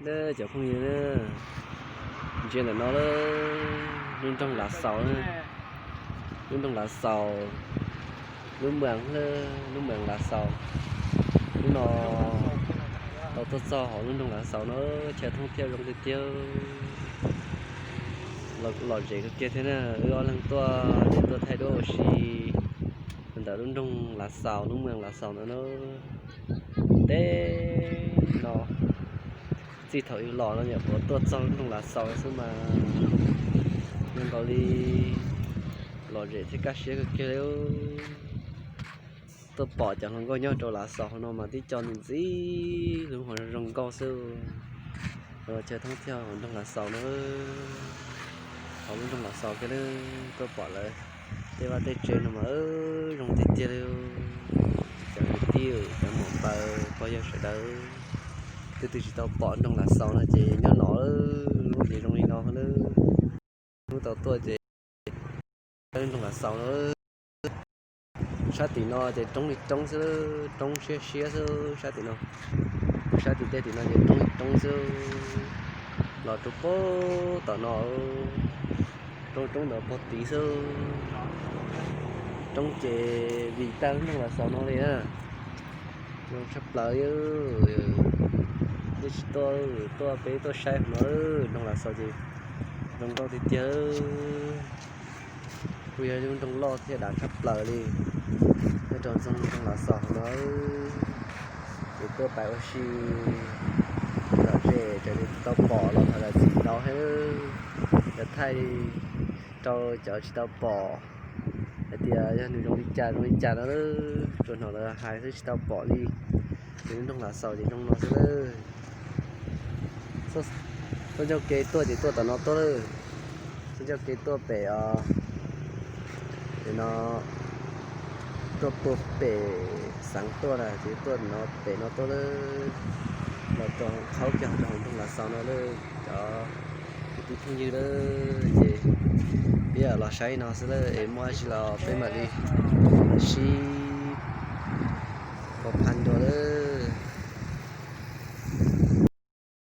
Cov phooj ywg, ntsia ntawm no lub nroog Lav Xaus na, lub nroog Lav Xaus, lub moos, lub moos Lav Xaus. Hnub no tau tuaj txog hauv lub nroog Lav Xaus no, chaw thoob thiaj zoo tiag tiag, lom zem kawg kiag thiab na. Wb ob leeg tuaj ces tuaj thaij duab ua si ntawm lub nroog Lav Xaus, lub moos Lav Xaus ntawd na. Teb no txij thaum yus los no nyuam qhuav tuaj txog lub nroog Lav Xaus xwb mas zoo nkaus li lom zem thiab kaj siab kawg kiag li. Tuaj pom cov hluas nkauj nyob rau Lav Xaus hauv no mas tib co ntxim ntxim hlub, ho zoo nkauj xwb. Chaw thoob thiaj hauv nroog Lav Xaus na, hauv lub nroog Lav Xaus kiag na. Tuaj pom lawv tej vaj tej tsev no mas zoo tiag tiag li. Cov kwv tij, cov muam npawg pog yawg sawv daws, twb twb tsis tau pom nroog Lav Xaus no ces nyob no lub ces zoo li no na. Hnub tau tuaj ces lub nroog Lav Xaus no, sab tim no ces roob li roob xwb, roob siab siab xwb sab tim no. Sab tim tej tim no ces roob li roob xwb. Los rau pem tom no, roob roob ntawd pem tid xwb. Roob ces vim tag lub nroog Lav Xaus no li na. Zoo tshaj plaws li. Nej tsis tuaj, tuaj peb tuaj saib no, nroog Lav Xaus ces zoo nkauj tiag tiag. Kuj yog lub nroog loj thiab dav tshaj plaws li. Nyob rau nroog Lav Xaus no, ces tuaj pais ua si lom zem, raws li tau pom los thov zam txim ntau thiab. Cov thaij rau cov tsis tau pom hais tias yog nws zoo li cas zoo li cas no, tsuas hnov lawv hais xwb tsis tau pom li. Ces lub nroog Lav Xaus ces zoo no xwb lawm. Txoj ncauj kev tuaj ces tuaj tom no tuaj lawm. Txoj ncauj kev tuaj pem os, no tuaj puag pem xeev tuaj na, ces tuaj no pem no tuaj lawm. Los rau qhaub kiag rau hauv nroog Lav Xaus no lawm cov kwv tij phooj ywg lawm. Ces peb los saib no xwb lawm, es muaj dab tsi los peb mam li sib pab phaj dua lawm.